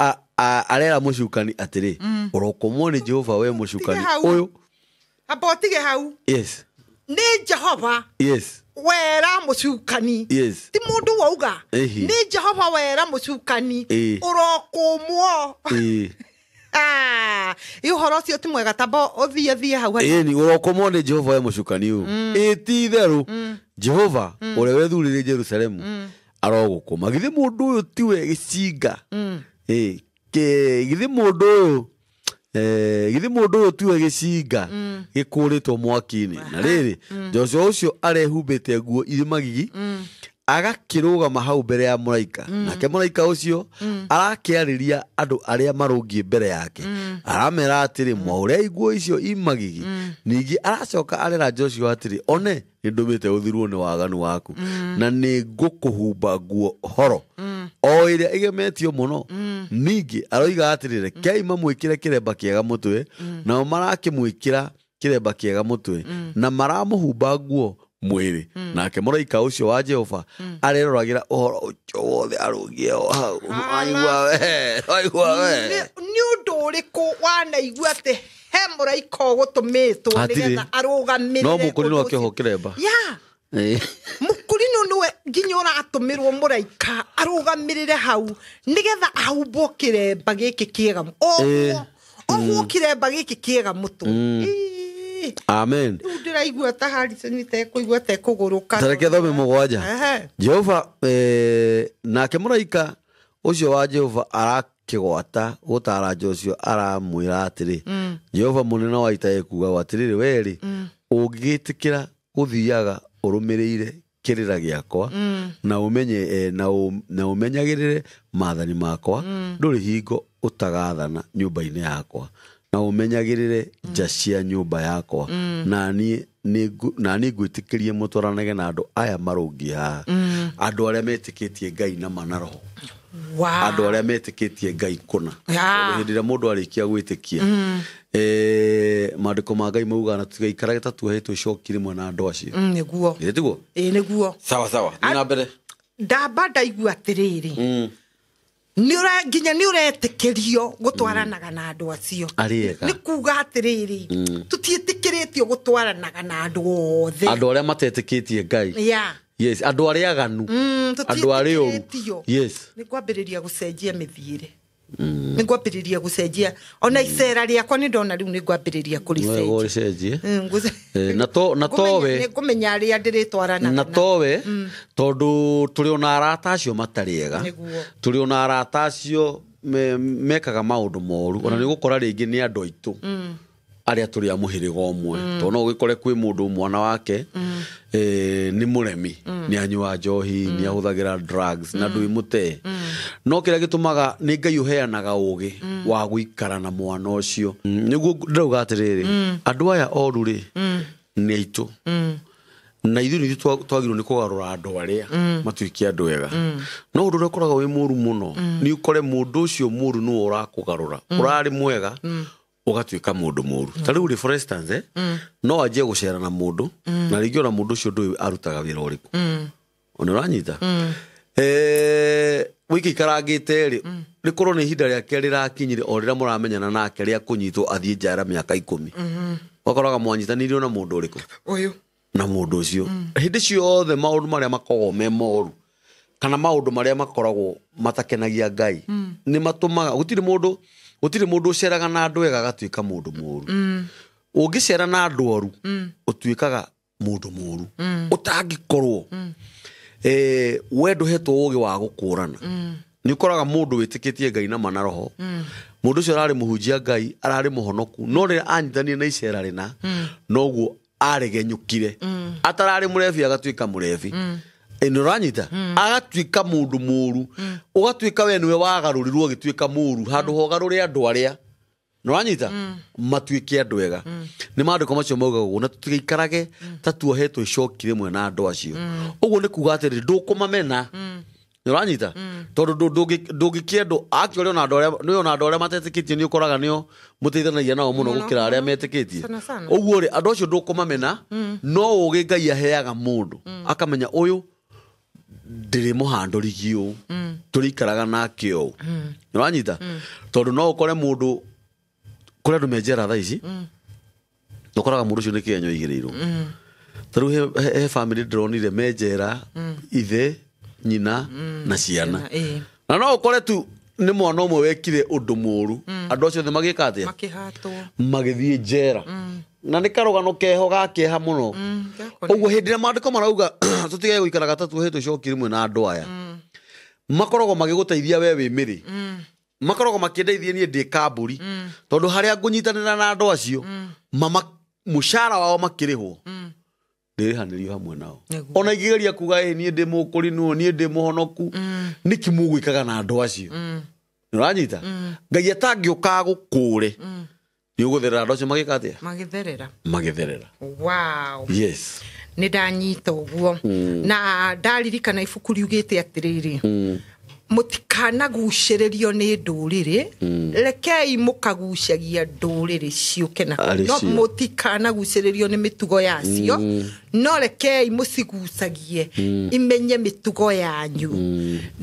arera mũcukani atĩrĩ, ũrokomwo nĩ Jehova we mũcukani Tige hau. ũyũ. Amba ũtige hau. Yes. Nĩ Jehova Yes. wera mũcukani. Yes. Ti mũndũ wauga. Ĩhi. Nĩ Jehova wera mũcukani. Ũrokũmwo. Ĩ ũhoro ũcio ti mwega, tamba ũthiĩ thiĩ hau hanini. Ĩni, ũrokomwo nĩ Jehova we mũcukani ũyũ. Ĩ ti itherũ Jehova ũrĩa wethurĩire Jerusalemu arogũkũma. Githĩ mũndũ ũyũ tiwe gĩcinga? Ĩ, githĩ mũndũ ũyũ Githĩ mũndũ ũyũ tiwe gĩcinga gĩkũrĩtwo mwaki-inĩ. Na rĩrĩ, Joshua ũcio arehumbĩte nguo irĩ magigi, agakĩrũgama hau mbere ya mũraika. Nake mũraika ũcio arakĩarĩria andũ arĩa marũngiĩ mbere yake, aramera atĩrĩ, mwaũrei nguo icio i magigi. Ningĩ aracoka arera Joshua atĩrĩ, one nĩ ndũmĩte ũthirwo nĩ waganu waku, na nĩ ngũkũhumba nguo horo o ĩrĩa ĩgemetio mũno. Ningĩ aroiga atĩrĩ, rekei mamwĩkĩre kĩremba kĩega mũtwe. Nao marakĩmwĩkĩra kĩremba kĩega mũtwe na maramũhumba nguo mwĩrĩ. Nake mũraika ũcio wa Jehova areroragĩra ũhoro ũcio wothe arũngie o hau. Waigua we, waigua we. Nĩ ũndũ ũrĩkũ wanaigua atĩ he mũraika ũgũtũmĩtwo Hatirĩ. nĩgetha arũgamĩrĩre No mũkũrinũ ũndũ akĩohwo ũcio? kĩremba. Ya, mũkũrinũ nĩwe nginya ũratũmĩrwo mũraika arũgamĩrĩre hau nĩgetha ahumbwo kĩremba gĩkĩ kĩega, ohwo kĩremba gĩkĩ kĩega mũtwe. Ĩĩ. Amen. Rĩu ndĩraigua ta Harrison tekũigua tekũgũrũka. Tareke thome 7. Ehe. Jehova, nake mũraika ũcio wa Jehova arakĩgwata gũtaara Joshua, aramwĩra atĩrĩ, Jehova mũnene wa ita ekuuga ũũ, atĩrĩrĩ, werĩ ũngĩgĩtĩkĩra gũthiaga ũrũmĩrĩire kĩrĩra gĩakwa na ũmenye na ũmenyagĩrĩre maathani makwa, ndũrĩ hingo ũtagathana nyũmba-inĩ yakwa, na ũmenyagĩrĩre nja cia nyũmba yakwa, na niĩ ngwĩtĩkĩrie mũtwaranage na andũ aya marũngiĩ haha, andũ arĩa metĩkĩtie Ngai na mana roho, andũ arĩa metĩkĩtie Ngai kũna. Tondũ hĩndĩ ĩrĩa mũndũ arĩkia gwĩtĩkia, maandĩko ma Ngai maugaga na tũtigaikarage ta tuohetwo icoki rĩmwe na andũ acio. Nĩguo. Ĩ tiguo? Ĩ nĩguo. Sawa sawa, thiĩ na mbere. Ndamba ndaigua atĩrĩrĩ, nginya nĩ ũretĩkĩrio gũtwaranaga na andũ acio. Arĩ ega. Nĩ kuga atĩrĩrĩ, tũtiĩtĩkĩrĩtio gũtwaranaga na andũ othe. Andũ arĩa matetĩkĩtie Ngai. Ya. Yes, andũ arĩa aganu, andũ arĩa oru. Tũtiĩtĩkĩrĩtio. Yes. Nĩ ngwambĩrĩria gũcenjia mĩthiĩre, nĩ ngwambĩrĩria gũcenjia ona icera rĩakwa, nĩ ndona rĩu nĩ ngwambĩrĩria kũrĩcenjia. Ũrĩcenjie. Na towe Nĩ ngũmenya arĩa ndĩrĩtwaranaga. Na towe tondũ tũrĩ ona arata acio matarĩ ega. Nĩguo. Tũrĩ ona arata acio mekaga maũndũ moru, ona nĩ ũgũkora rĩngĩ nĩ andũ aitũ arĩa tũrĩ a mũhĩrĩga ũmwe, tondũ no ũgĩkore kwĩ mũndũ mwana wake nĩ mũremi, nĩ anyua njohi, nĩ ahũthagĩra drugs na ndũĩ mũtee. No kĩrĩa gĩtũmaga nĩ Ngai ũheanaga ũgĩ wa gũikara na mwana ũcio. Nĩguo ndĩrauga atĩrĩrĩ, andũ aya oru rĩ nĩ aitũ, na ithuĩ nĩ ithuĩ twagĩrĩirwo nĩ kũgarũra andũ arĩa matuĩke andũ ega. No ũndũ ũrĩa ũkoragwo wĩ mũru mũno nĩ ũkore mũndũ ũcio mũru nĩwe ũrakũgarũra, ũrarĩ mwega ũgatuĩka mũndũ mũru. Ta rĩu rĩ, for instance, no anjie gũcera na mũndũ, na rĩngĩ ona mũndũ ũcio ndũĩ arutaga wĩra ũrĩkũ, ona ũranyita wĩkĩikarangĩte rĩ, rĩkorwo nĩ ihinda rĩake rĩrakinyire o rĩrĩa mũramenyana nake rĩa kũnyitwo athiĩ njera mĩaka 10, ũgakoraga mwanyitanĩirio na mũndũ ũrĩkũ? Ũyũ. Na mũndũ ũcio hĩndĩ ciothe maũndũ marĩa makoragwo me moru kana maũndũ marĩa makoragwo matakenagia Ngai nĩ matũmaga gũtirĩ mũndũ ũceraga na andũ ega agatuĩka mũndũ mũru. Ũngĩcera na andũ oru ũtuĩkaga mũndũ mũru ũtangĩkorwo we ndũhetwo ũgĩ wa gũkũrana. Nĩ ũkoraga mũndũ wĩtĩkĩtie Ngai na mana roho, mũndũ ũcio ararĩ mũhunjia Ngai, ararĩ mũhonoku, no rĩrĩa anyitanire na icera rĩna noguo aregenyũkire. Atararĩ mũrebi agatuĩka mũrebi. Nĩ ũranyita, agatuĩka mũndũ mũru, ũgatuĩka we nĩwe wagarũrirwo ũgĩtuĩka mũru handũ ha ũgarũre andũ arĩa, nĩ ũranyita, matuĩke andũ ega. Nĩ maandĩko macio maugaga ũguo, na tũtigaikarage ta tuohetwo icoki rĩmwe na andũ acio. Ũguo nĩ kuga atĩrĩ, ndũkũmamena, nĩ ũranyita, tondũ ndũngĩkĩendwo actually ona andũ arĩa nĩ ona andũ arĩa matetĩkĩtie nĩ ũkoraga nĩo mũteithanagia nao mũno gũkĩra arĩa metĩkĩtie. Sana sana. Ũguo rĩ, andũ acio ndũkũmamena, no ũgĩ Ngai aheaga mũndũ akamenya ũyũ ndĩrĩ mũhandũrigi ũũ tũrĩikaraga nake ũũ, nĩ ũranyita, tondũ no ũkore mũndũ kũrĩ andũ me njera thaa ici, ũkoraga mũndũ ũcio nĩ kĩenyo aigĩrĩirwo. Ta rĩu he family ndĩronire me njera, ithe, nyina na ciana. Na no ũkore tu nĩ mwana ũmwe wekire ũndũ mũru, andũ acio othe magĩka atĩa? Makĩhatwo. Magĩthiĩ njera, na nĩ karũgano keho ga kĩeha mũno. Ũguo hĩndĩ ĩrĩa maandĩko marauga tũtigage gũikaraga ta tuohetwo icoki rĩmwe na andũ aya, makoragwo magĩgũteithia we wĩ mĩrĩ. Makoragwo makĩndeithia niĩ ndĩ kambũri, tondũ harĩa ngũnyitanĩra na andũ acio, mama mũcara wao makĩrĩhwo, ndĩrĩhanĩrio hamwe nao. Ona ingĩgeria kuga ĩ niĩ ndĩ mũkũrinwo, niĩ ndĩ mũhonoku, nĩkĩ mũgwĩkaga na andũ acio? Nĩũranyita? Ngai atangĩũka gũkũre, nĩ ũgũtherera andũ acio magĩka atĩa? Magĩtherera. Magĩtherera. Wow. Yes. Nĩ ndanyita ũguo, na ndaririkana ibuku riugĩte atĩrĩrĩ, mũtikanagucĩrĩrio nĩ ndũrĩrĩ, rekei mũkagucagia ndũrĩrĩ ciũke na no mũtikanagucĩrĩrio nĩ mĩtugo yacio, no rekei mũcigucagie imenye mĩtugo yanyu.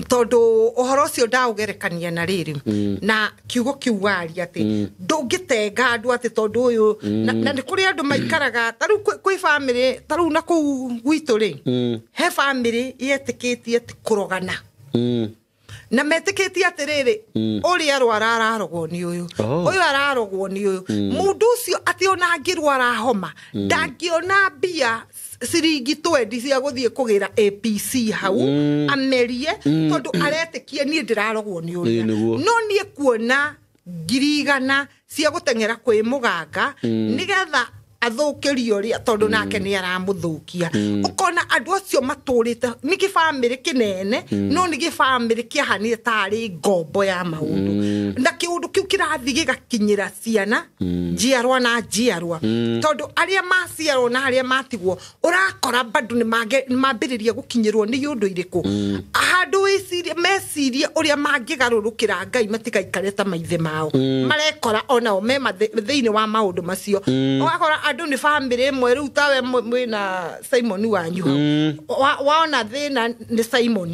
Tondũ ũhoro ũcio ndaũgerekania na rĩrĩ na kiugo kĩu waria atĩ ndũngĩtenga andũ atĩ tondũ ũyũ, na nĩ kũrĩ andũ maikaraga ta rĩu kwĩ bamĩrĩ, ta rĩu na kũu gwitũ rĩ, he bamĩrĩ yetĩkĩtie atĩ kũrogana, na metĩkĩtie atĩrĩrĩ, ũrĩa arwara ararogwo nĩ ũyũ, ũyũ ararogwo nĩ ũyũ. Mũndũ ũcio atĩ ona angĩrwara homa, ndangĩona mbia ciringi 20 cia gũthiĩ kũgĩra APC hau amerie, tondũ aretĩkia niĩ ndĩrarogwo nĩ ũrĩa. No niĩ kuona 100,000 cia gũteng'era kwĩ mũganga nĩgetha athũkĩrio ũrĩa, tondũ nake nĩ aramũthũkia. Ũkona andũ acio matũrĩte nĩ gĩbamĩrĩ kĩnene, no nĩ gĩbamĩrĩ kĩahanire tarĩ ngombo ya maũndũ, na kĩũndũ kĩu kĩrathiĩ gĩgakinyĩra ciana njiarwa na njiarwa, tondũ arĩa maciarwo na arĩa matigwo ũrakora bado nĩ mambĩrĩria gũkinyĩrwo nĩ ũndũ irĩkũ, handũ wĩcirie mecirie ũrĩa mangĩgarũrũkĩra Ngai matigaikare ta maithe mao, marekora onao me thĩinĩ wa maũndũ macio. Ũgakora andũ nĩ bamĩrĩ ĩmwe, rĩu tawe mwĩna Simon wanyu hau, waona thĩna nĩ Simon,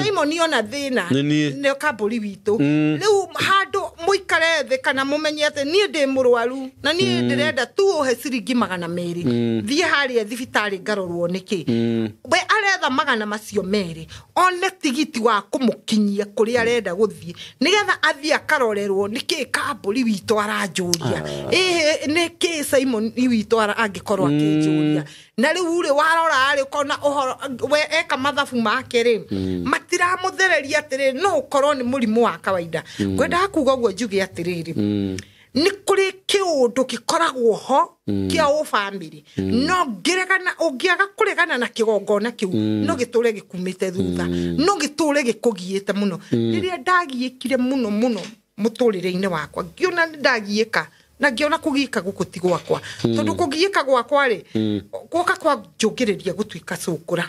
Simon ona thĩna nĩ kambũri witũ. Rĩu handũ mũikare thĩ kana mũmenye atĩ niĩ ndĩ mũrwaru na niĩ ndĩrenda tu ũhe ciringi 200 thiĩ harĩa thibitarĩ ngarorwo nĩkĩ. We aretha 200 one tigiti wa kũmũkinyia kũrĩa arenda gũthiĩ, nĩgetha athiĩ akarorerwo nĩkĩ kambũri witũ aranjũria, ĩhĩ nĩkĩ Simon witũ angĩkorwo akĩnjũria. Na rĩu rĩ warora rĩ ũkona ũhoro we eka mathabu make rĩ, matiramũthereria atĩrĩ no ũkorwo nĩ mũrimũ wa kawaida. Ngwendaga kuga ũguo njuge atĩrĩrĩ, nĩ kũrĩ kĩũndũ gĩkoragwo ho kĩa ũbamĩrĩ, no ngĩregana, ũngĩaga kũregana na kĩgongona kĩu, no gĩtũre gĩkumĩte thutha, no gĩtũre gĩkũgiĩte mũno. Rĩrĩa ndagiĩkire mũno mũno mũtũrĩre-inĩ wakwa, ngĩona nĩ ndagiĩka, na ngĩona kũgiĩka gũkũ ti gwakwa, tondũ kũgiĩka gwakwa rĩ gwoka kwa njũngĩrĩria gũtuĩka cũkũra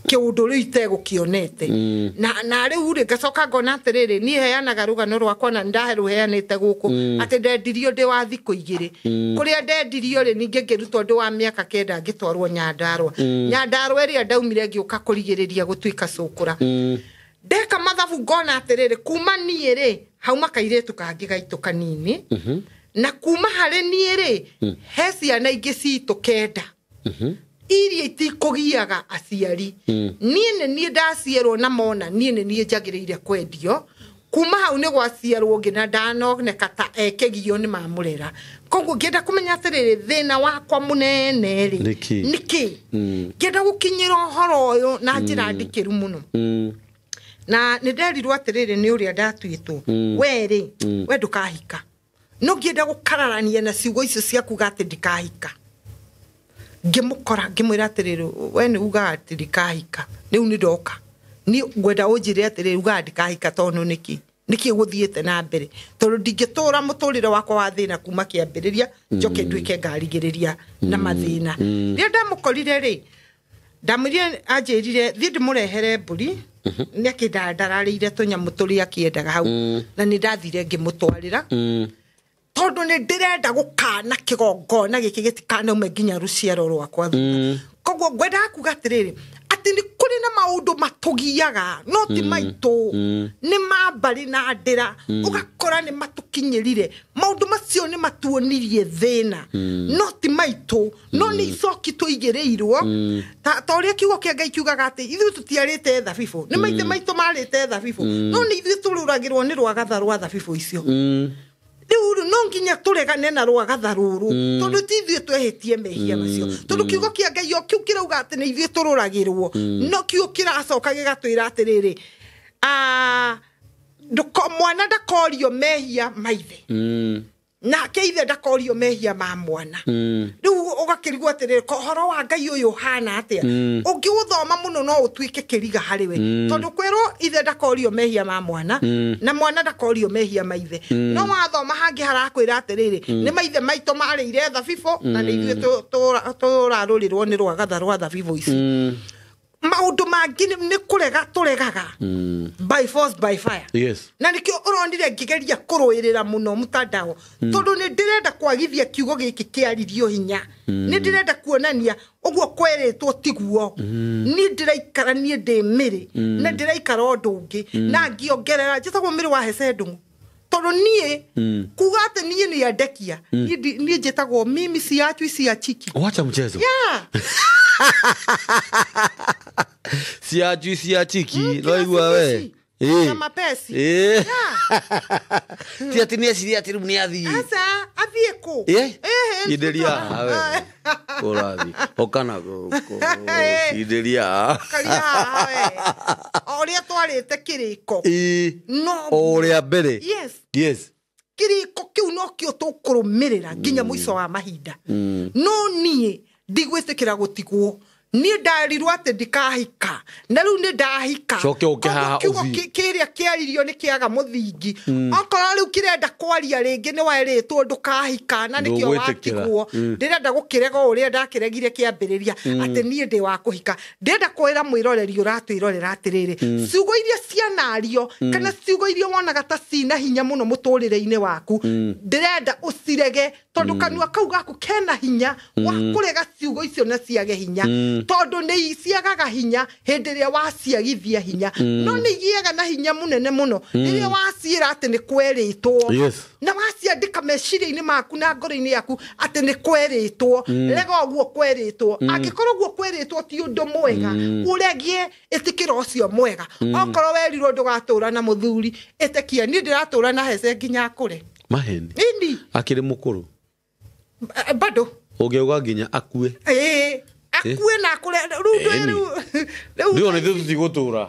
kĩũndũ rĩu itegũkĩonete. Na rĩu rĩ ngacoka ngona atĩrĩrĩ, niĩ heanaga rũgano rwakwa na nĩndarũheanĩte gũkũ, atĩ ndendirio ndĩ wa thikũ 2, kũrĩa ndendirio rĩ ningĩ ngĩrutwo ndĩ wa mĩaka 9 ngĩtwarwo Nyandarũa. Nyandarũa ĩrĩa ndaumire ngĩũka kũrigĩrĩria gũtuĩka cũkũra. Ndeka mathabu ngona atĩrĩrĩ, kuma niĩ rĩ hauma kairĩtu kangĩ gaitũ kanini, na kuma harĩ niĩ rĩ he ciana ingĩ citũ 9 iria itikũgiaga aciari. Niĩ nĩ niĩ ndaciarwo na mona niĩ nĩ niĩ njagĩrĩire kwendio. Kuma hau nĩ gwaciarwo ũngĩ na ndanoneka ta ekĩgio nĩ mamũrera. Koguo ngĩenda kũmenya atĩrĩrĩ, thĩna wakwa mũnene rĩ nĩkĩ? Ngĩenda gũkinyĩra ũhoro ũyũ na njĩra ndikĩru mũno. Na nĩ nderirwo atĩrĩrĩ, nĩ ũrĩa ndatuĩtwo, we rĩ we ndũkahika. No ngĩenda gũkararania na ciugo icio cia kuga atĩ ndikahika. Ngĩmũkora ngĩmwĩra atĩrĩrĩ, we nĩ ugaga atĩ ndikahika, rĩu nĩ ndoka niĩ ngwenda ũnjĩre atĩrĩrĩ, ugaga ndikahika tondũ nĩkĩ? Nĩkĩ gũthiĩte na mbere? Tondũ ndingĩtũra mũtũrĩre wakwa wa thĩna kuma kĩambĩrĩria njoke nduĩke ngarigĩrĩria na mathĩna. Rĩrĩa ndamũkorire rĩ, ndamwĩrire anjĩrire thiĩ ndĩmũrehere mbũri, nĩ akĩndandararĩire tũnyamũ tũrĩa akĩendaga hau, na nĩ ndathire ngĩmũtwarĩra, tondũ nĩ ndĩrenda gũkana kĩgongona gĩkĩ gĩtikanaume nginya rũciaro rwakwa thutha. Koguo ngwendaga kuga atĩrĩrĩ, atĩ nĩ kũrĩ na maũndũ matũgiaga no ti maitũ, nĩ ma mbarĩ na ndĩra, ũgakora nĩ matũkinyĩrire maũndũ macio, nĩ matuonirie thĩna no ti maitũ, no nĩ icoki tũigĩrĩirwo. Ta ũrĩa kiugo kĩa Ngai kiugaga atĩ ithuĩ tũtiarĩte thabibũ, nĩ maithe maitũ marĩte thabibũ, no nĩ ithuĩ tũrũragĩrwo nĩ rwagatha rwa thabibũ icio. Rĩu no nginya tũregane na rwagatha rũrũ, tondũ ti ithuĩ twehĩtie mehia macio, tondũ kiugo kĩa Ngai o kĩu kĩrauga atĩ nĩ ithuĩ tũrũragĩrwo, no kiugo kĩracoka gĩgatwĩra atĩrĩrĩ, Mwana ndakorio mehia maithe. Nake ithe ndakorio mehia ma mwana. Riu ugakirigwo atiriri horo wa Ngai uyu hana atia. Ungiuthoma muno no utuike kiriga hari we. Tondu kwirwo ithe ndakorio mehia ma mwana na mwana ndakorio mehia ma ithe. No wathoma hangi harakwira atiriri ni maithe maito marĩire thabibu na ni ithuĩ tũrarũrĩrwo nĩ rwagatha rwa thabibu ici. Maundu mangi ni kurega turegaga by force by fire. Yes. Na nikio uronire ngigeria kuruirira muno mutandao tondu ni ndirenda kwagithia kiugo giki kiaririo hinya. Ni ndirenda kuonania uguo kweritwo tiguo. Ni ndiraikara ni ndi miri na ndiraikara undu ungi na ngiongerera njitagwo miri wa Hece Ndung'u tondu nie kuga ati nie ni andekia nie njitagwo mimi siachwi siachiki. Wacha mchezo. Yeah. Siachwi siachiki no igua we. Na mapesi. Ti ati ni eciria ati riu ni athii. Aca athie ku. Inderia we. Urathi okana guku. Inderia. Karia we. Oria twarite kiriko. No. Oria mbere. Yes. Yes. Kiriko kiu no kio tukurumirira nginya muico wa mahinda. No nie ndigwitikira gutigwo. Ni ndarirwo ati ndikahika na riu ni ndahika. Coke uke haha uthii. Kiria kiaririo ni kiaga muthingi. Okorwo riu kirenda kwaria ringi ni weritwo ndukahika na nikio watigwo. Ndirenda gukirega uria ndakiregire kiambiriria ati nie ndi wa kuhika. Ndirenda kwira mwiroreri uratwirorera atiriri ciugo iria cianario kana ciugo iria wonaga ta cina hinya muno muturire-ini waku ndirenda ucirege tondu kanua kau gaku kena hinya wa kurega ciugo icio na ciage hinya. Tondu ni ciagaga hinya hindi ria waciagithia hinya. No ni igiaga na hinya munene muno riria waciira ati ni kweritwo. Yes. Na waciandika meciria-ini maku na ngoro-ini yaku ati ni kweritwo. Rega uguo kweritwo. Angikorwo uguo kweritwo ti undu mwega uregie itikira ucio mwega. Okorwo werirwo ndugatura na muthuri itikia ni ndiratura na Hece nginya akure. Maheni. Indi akiri mukuru bado ungiuga nginya akue. Akue na akure riu riu riu ni tũtigũtũra.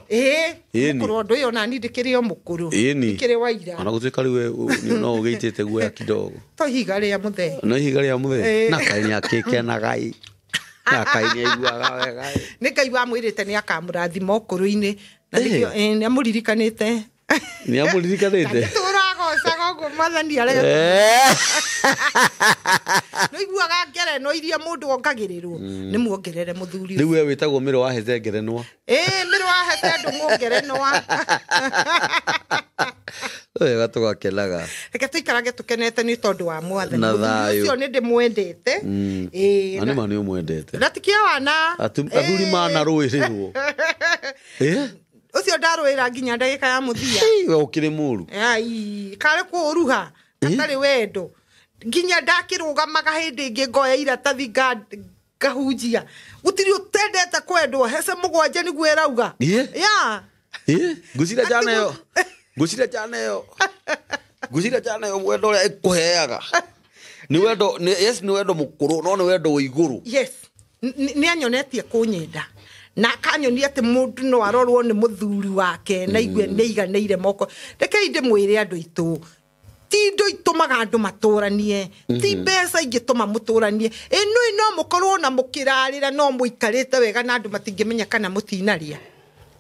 Mukuru undu uyu na ni ndikiri o mukuru ndikiri waira ona gutuika riu no ugiitite guoya kidogo to ihiga ria muthee no ihiga ria muthee na kai ni akikenaga i na kai ni aiguaga wega ni Ngai wamwirite ni akamurathima ukuru-ini na nikio ni amuririkanite ni amuririkanite turagocaga uguo Mwathani arega no iguaga ngereno iria mundu ongagirirwo ni muongerere muthuri riu we witagwo mĩro wa Hece ngerenwa. Mĩro wa Hece Ndung'u ngerenwa. Wega tugakenaga reke tuikarage tukenete ni tondu wa Mwathani. Na thayũ ucio ni ndimwendete. Na nĩ ma nĩ ũmwendete na tikia wana athuri manarũĩrĩrwo. Ucio ndarũĩra nginya ndagĩka ya mũthia. We ũkĩrĩ mũru. Ai karĩ kũũruha gatarĩ wendo nginya ndakĩrũgamaga hĩndĩ ĩngĩ ngoya iratathi ngahunjia gũtirĩ ũtendete kwendwo. Hece mũgwanja nĩguo ĩrauga. Ya ngwĩciria jana ĩyo ngwĩciria jana ĩyo ngwĩciria jana ĩyo wendo ũrĩa ĩkũheaga nĩ wendo yes nĩ wendo mũkũrũ no nĩ wendo wa igũrũ. Yes nĩ anyonetie kũnyenda na akanyonia ati mundu no arorwo ni muthuri wake na igue ni iganĩire moko. Rekei ndĩmwĩre andũ aitũ ti indo itũmaga andũ matũranie ti mbeca ingĩtũma mũtũranie ĩno no mũkorwo na mũkĩrarĩra no mũikarĩte wega na andũ matingĩmenya kana mũtinaria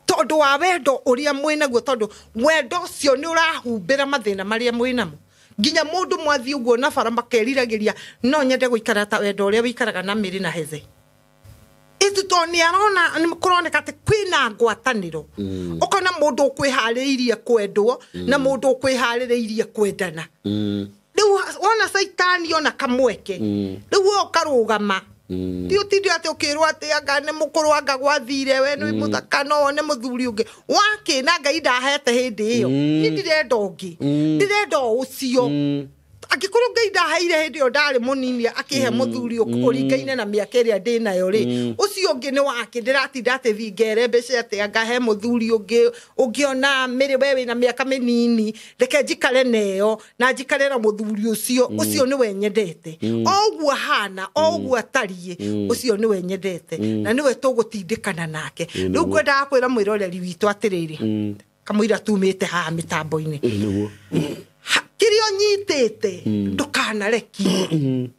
tondu wa wendo ũrĩa mwĩnaguo tondu wendo ũcio nĩ ũrahumbĩra mathĩna marĩa mwĩnamo nginya mundu mwathi ũguo na bara makeriragĩria no nyende gũikara ta wendo ũrĩa wĩikaraga na Mĩrĩ na Hece. Itu to ni arona ni kuroneka ati kwina ngwataniro ukona mundu ukwiharĩirie kwendwo na mundu ukwiharĩrĩirie kwendana. Riu wona caitani ona kamweke riu ukarugama ti utinde ati ukirwo ati anga ni mukuru anga gwathire we ni muthaka no wone muthuri ungi waki na Ngai ndahete hindi iyo ni ndirenda ungi ndirenda ucio Angĩkorwo Ngai ndaheire hĩndĩ ĩyo ndarĩ mũnini akĩhe mũthuri ũringaine na mĩaka ĩrĩa ndĩ nayo rĩ, ũcio ũngĩ nĩ wake, ndĩratinda atĩ thiĩ ngere mbeca atĩ ngahe mũthuri ũngĩ ũngĩona mĩrĩ we wĩna mĩaka mĩnini, reke njikare neyo na njikare na mũthuri ũcio, ũcio nĩwe nyendete. O ũguo ahana, o ũguo atariĩ, ũcio nĩwe nyendete na nĩwe tũgũtindĩkana nake. Rĩu ngwendaga kwĩra mwĩroreri witũ atĩrĩrĩ, Kamũira tumĩte haha mĩtambo-inĩ. Nĩguo. Kĩrĩa ũnyitĩte ndũkanarekie.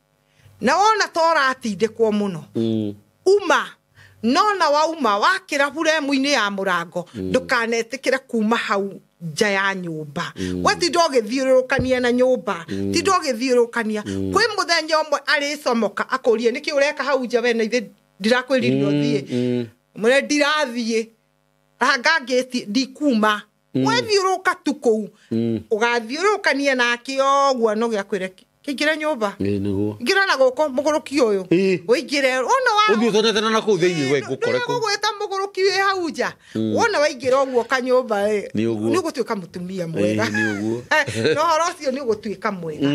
Na wona ta ũratindĩkwo mũno uma nona wauma wakĩra buremu-inĩ ya mũrango ndũkanetĩkĩre kuma hau nja ya nyũmba. We tinda ũgĩthiũrũrũkania na nyũmba, tinda ũgĩthiũrũrũkania. Kwĩ mũthenya ũmwe arĩcomoka akũrie nĩkĩ ũreka hau nja we na ithe ndirakwĩrire ũthiĩ. Mwĩre ndirathiĩ ranga ngĩti ndikuma. Wethiũrũrũka tu kũu ũgathiũrũrũkania nake ũguo no gĩakwĩre kĩingĩre nyũmba. Nĩguo. Ingĩra na gũkũ mũgũrũki ũyũ. Ũingĩre wona wa Ũthiĩ ũtonyete na kũu thĩinĩ we ngũkore kũu. Ndũgũgwĩta mũgũrũki wĩ hau nja. Wona waingĩra ũguo kanyũmba ĩ Nĩ ũguo. nĩ ũgũtuĩka mũtumia mwega. Nĩ ũguo. Na ũhoro ũcio nĩ ũgũtuĩka mwega.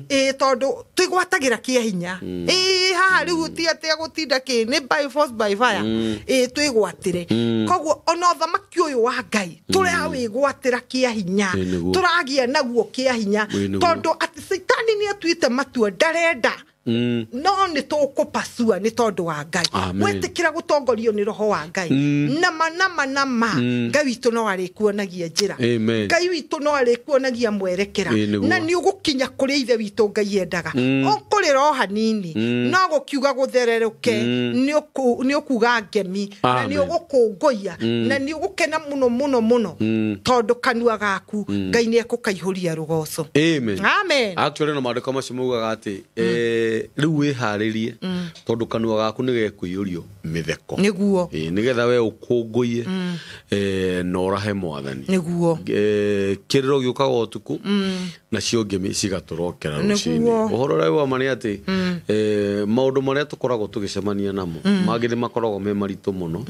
Ĩ tondũ twĩgwatagĩra kĩa hinya. Ĩ haha rĩu ti atĩ gũtinda kĩ nĩ by force by fire. Ĩ twĩgwatĩre. Koguo ona ũthamaki ũyũ wa Ngai tũrawĩgwatĩra kĩa hinya. Tũragĩa naguo kĩa hinya. Tondũ atĩ Caitani nĩ atuĩte matua ndarenda. No nĩ tũkũpacua nĩ tondũ wa Ngai. Wetĩkĩra gũtongorio nĩ roho wa Ngai. Nama nama nama Ngai witũ no arĩkuonagia njĩra. Ngai witũ no arĩkuonagia mwerekera. Na nĩ ũgũkinya kũrĩa ithe witũ Ngai endaga. Ũkũrĩra o hanini no gũkiuga gũthererũke nĩ ũkuga ngemi na nĩ ũgũkũngũiya na nĩ ũgũkena mũno mũno mũno tondũ kanua gaku Ngai nĩ ekũkaihũria rũgoco. Amen. Amen. Actually no maandĩko macio maugaga atĩ rĩu wĩharĩrie tondũ kanua gaku nĩ gekũiyũrio mĩtheko. Nĩguo. Nĩgetha we ũkũngũiye na ũrahe mwathani. Nĩguo. Kĩrĩro gĩũkaga ũtukũ nacio ngemi cigatũrokera rũcinĩ. Ũhoro ũrĩa wa ma nĩ atĩ maũndũ marĩa tũkoragwo tũgĩcemania namo mangĩ nĩ makoragwo me maritũ mũno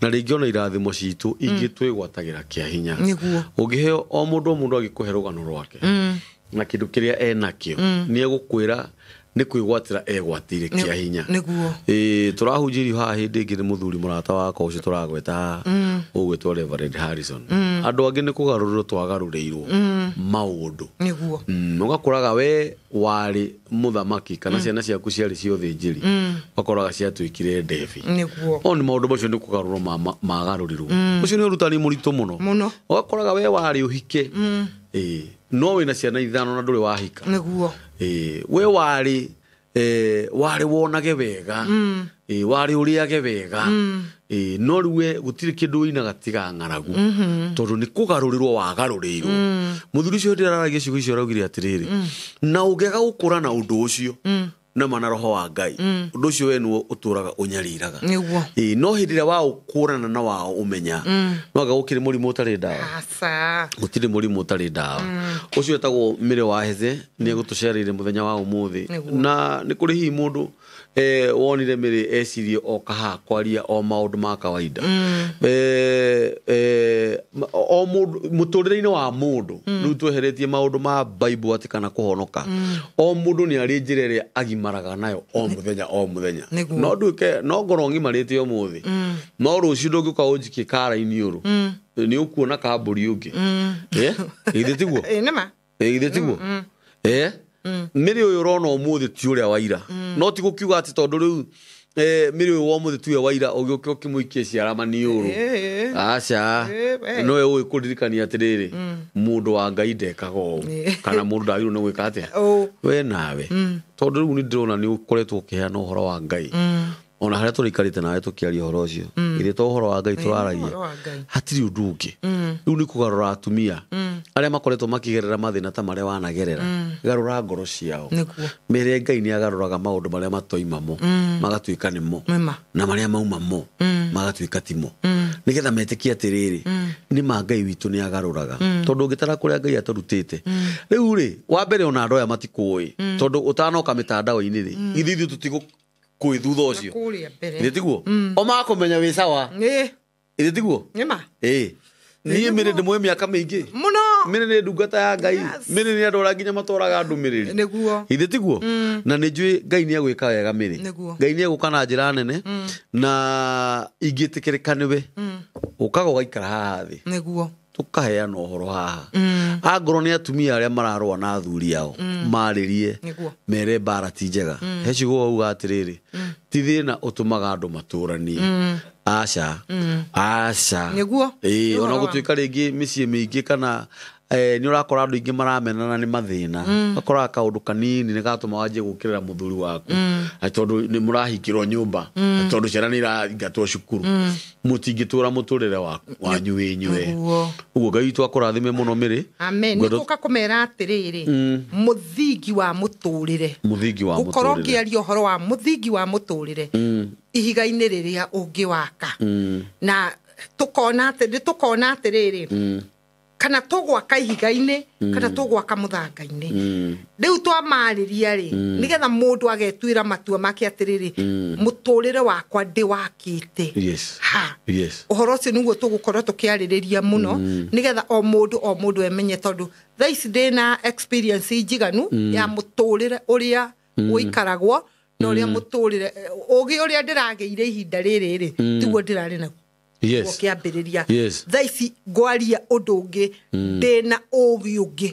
na rĩngĩ ona irathimo citũ ingĩ twĩgwatagĩra kĩa hinya. Nĩguo. Ũngĩheo o mũndũ agĩkũhe rũgano rwake na kĩndũ kĩrĩa enakĩo nĩ egũkwĩra nĩ kwĩgwatĩra egwatĩire kĩa hinya. Nĩguo. Tũrahunjĩrio haha hĩndĩ ĩngĩ nĩ mũthuri mũrata wakwa ũcio tũragweta haha ũgwĩtwo Reverend Harrison. Andũ angĩ nĩ kũgarũrĩrwo twagarũrĩirwo maũndũ. Nĩguo. Ũgakoraga we warĩ mũthamaki kana ciana ciaku ciarĩ cia ũthĩnjĩri ũgakoraga ciatuĩkire ndebi. Nĩguo. O nĩ maũndũ macio nĩ kũgarũrwo magarũrirwo. Ũcio nĩ ũrutani mũritũ mũno. Mũno. Ũgakoraga we warĩ ũhike no wĩna ciana ithano na ndũrĩ wahika. Nĩguo. We warĩ warĩ wonage wega warĩ ũrĩage wega no rĩu we gũtirĩ kĩndũ wĩinaga tiga ng'aragu tondũ nĩ kũgarũrĩrwo wagarũrĩirwo. Mũthuri ũcio hĩndĩ ĩrĩa araragia ciugo icio araugire atĩrĩrĩ na ũngĩaga gũkũra na ũndũ ũcio nama na roho wa Ngai ũndũ ũcio we nĩwe ũtũraga ũnyariraga. Nĩguo. No hĩndĩ ĩrĩa waũkũrana na wao ũmenya no anga gũkĩrĩ mũrimũ ũtarĩ ndawa. Aca. Gũtirĩ mũrimũ ũtarĩ ndawa. Ũcio wĩtagwo Mĩrĩ wa Heze nĩ egũtũcereire mũthenya wa ũmũthĩ. Na nĩ kũrĩ hihi mũndũ wonire Mĩrĩ ecirie oka haha kwaria o maũndũ ma kawaida. O mũndũ mũtũrĩre-inĩ wa mũndũ rĩu tweheretie maũndũ ma Bible atĩ kana kũhonoka. O mũndũ nĩ arĩ njĩra ĩrĩa agimaraga nayo o mũthenya o mũthenya. No nduĩke no ngorwo ng'imarĩte ũmũthĩ no rũciũ ndũngĩũka ũnjikie kara-inĩ ũrũ nĩ ũkuona kambũri ũngĩ. Githĩ tiguo? Nĩma. Githĩ tiguo? Mĩrĩ ũyũ ũrona ũmũthĩ ti ũrĩa wa ira. No ti gũkiuga atĩ tondũ rĩu Mĩrĩ ũyũ wa ũmũthĩ tiwe wa ira ũgĩũke ũkĩmũikie ciara maniũrũ. Aca. No we ũĩ kũririkania atĩrĩrĩ mũndũ wa Ngai ndekaga ũũ kana mũndũ ndagĩrĩirwo nĩ gwĩka atĩa we nawe. Tondũ rĩu nĩ ndĩrona nĩ ũkoretwo ũkĩheana ũhoro wa Ngai. Ona harĩa tũraikarĩte nawe tũkĩaria ũhoro ũcio githĩ to ũhoro wa Ngai tũraragia hatirĩ ũndũ ũngĩ. Rĩu nĩ kũgarũra atumia arĩa makoretwo makĩgerera mathĩna ta marĩa wanagerera. Garũra ngoro ciao. Mere Ngai nĩ agarũraga maũndũ marĩa matoima mo magatuĩka nĩmo na marĩa mauma mo magatuĩka timo nĩgetha metĩkie atĩrĩrĩ nĩ ma Ngai witũ nĩ agarũraga. Tondũ ũngĩtara kũrĩa Ngai atũrutĩte rĩu rĩ wa mbere ona andũ aya matikũĩ tondũ ũtanoka mĩtandao-inĩ rĩ ithuĩ ithuĩ tũtigũ kũĩ thutha ũcio. Githĩ tiguo? O makũmenya wĩ sawa. Githĩ tiguo? Nĩma. Niĩ Mĩrĩ ndĩmũĩ mĩaka mĩingĩ mũno. Mĩrĩ nĩ ndungata ya Ngai. Mĩrĩ nĩ andũ arĩa nginya matwaraga ndũmĩrĩri. Nĩguo. Githĩ tiguo? Na nĩ njũĩ Ngai nĩ egwĩka wega Mĩrĩ. Ngai nĩ egũka na njĩra nene na ingĩtĩkĩrĩka nĩwe ũkaga ũgaikara haha thĩ. Nĩguo. Tũkaheana ũhoro haha. Angorwo nĩ atumia arĩa mararũa na athuri ao marĩrie mere mbara ti njega. He ciugo wauga atĩrĩrĩ ti thĩna ũtũmaga andũ matũranie. Aca, aca. Nĩguo. Ĩĩ, Nĩ ona ũhoro wa- gũtuĩka rĩngĩ mĩciĩ mĩingĩ kana nĩ ũrakora andũ aingĩ maramenana nĩ mathĩna, ũgakoraga kaũndũ kanini nĩ gatũma wanjie gũkĩrĩra mũthuri waku. Atĩ tondũ nĩ mũrahingĩrwo nyũmba, atĩ tondũ ciana nĩ iraingatwo cukuru, mũtingĩtũra mũtũrĩre wanyu wĩnyue. Nĩguo. Ũguo Ngai witũ akũrathime mũno mĩrĩ. Amen. Ngwenda- Nĩ gũka kũmera atĩrĩrĩ, mũthingi wa mũtũrĩre, Mũthingi wa gũkorwo mũtũrĩre. ngĩaria ũhoro wa mũthingi wa mũtũrĩre, ihiga-inĩ rĩrĩa ũngĩwaka, na tũkona atĩ nĩ tũkona atĩrĩrĩ, kana tũgwaka ihiga-inĩ kana tũgwaka mũthanga-inĩ. Rĩu twamarĩria rĩ, nĩgetha mũndũ agetuĩra matua make atĩrĩrĩ, mũtũrĩre wakwa ndĩwakĩte Yes. ha. Yes. Ũhoro ũcio nĩguo tũgũkorwo tũkĩarĩrĩria mũno, nĩgetha o mũndũ o mũndũ emenye, tondũ thaa ici ndĩna experience njiganu ya mũtũrĩre ũrĩa ũikaragwo na ũrĩa mũtũrĩre ũgĩ ũrĩa ndĩragĩire ihinda rĩrĩ rĩ, tiguo ndĩrarĩ naguo Yes. kĩambĩrĩria. Yes. Thaa ici ngwaria ũndũ ũngĩ, ndĩna ũgĩ ũngĩ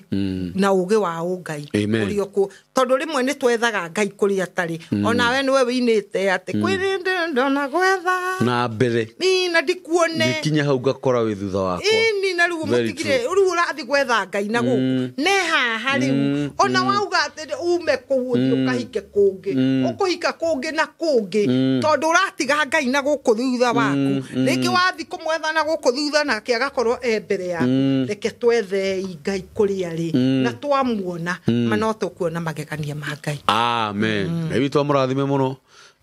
na ũgĩ wa ũngai Amen. ũrĩa ũkũ, tondũ rĩmwe nĩ twethaga Ngai kũrĩa atarĩ. Onawe nĩwe wĩinĩte atĩ kwĩ rĩndĩ ndona gwetha Na mbere Ĩ, na ndikuone. Gĩkinya hau ngakora wĩ thutha wakwa. Ĩni, na rĩu Very mũtigire rĩu ũrathiĩ gwetha Ngai na gũkũ ne haha. Rĩu ona wauga atĩ ume kũu ũthiĩ ũkahike kũngĩ, ũkũhika kũngĩ na kũngĩ, tondũ ũratiga Ngai na gũkũ thutha waku. Rĩngĩ wathiĩ kũmwetha na gũkũ thutha, nake agakorwo e mbere yaku. Reke twethei Ngai kũrĩa rĩ, na twamuona ma no tũkuona magegania ma Ngai. Amen. Ngai witũ amũrathime mũno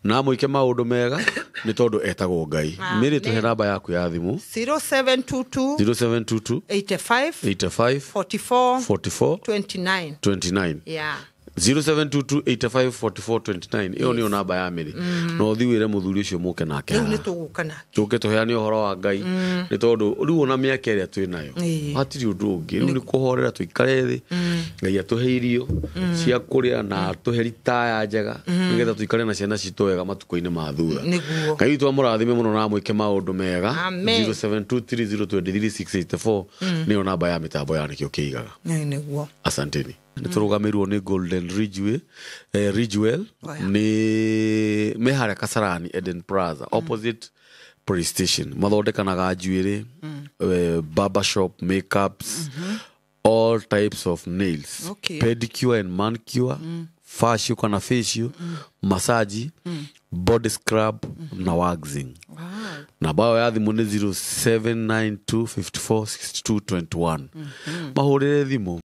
na amwĩke maũndũ mega, nĩ tondũ etagwo Ngai. Mĩrĩ, tũhe namba yaku ya thimũ. 0722 0722 85 85 44 44 29. 29. Yeah. 0722 85 44 29, ĩyo nĩyo namba ya mĩrĩ. No ũthiĩ wĩre mũthuri ũcio mũke nake Rĩu haha. nĩ tũgũka nake. Tũke tũheane ũhoro wa Ngai, nĩ tondũ rĩu ona mĩaka ĩrĩa twĩ nayo, Ĩĩ. hatirĩ ũndũ ũngĩ. Rĩu nĩ kũhorera, tũikare thĩ, Ngai atũhe irio cia kũrĩa na atũhe ritaya njega, nĩgetha tũikare na ciana citũ wega matukũ-inĩ ma thutha. Nĩguo. Ngai witũ amũrathime mũno na amwĩke maũndũ mega. Amen. 0723023684 nĩyo namba ya mĩtambo ya Nĩkĩo Kĩigaga. Ĩ, nĩguo. Asanteni. Nä tå rå gamä irwo nä Golden Ridgeway, Ridgewell. Oh, yeah. Nä me harĩa Kasarani Eden Plaza, opposite police station. Mathondekanaga njuĩrĩ, barber shop, makeups, all types of nails, pedicure and manicure, facial kana facial, massage, body scrub na waxing. Namba yao ya thimũ nĩ 0792 54 62 21. Mahũrĩre thimũ.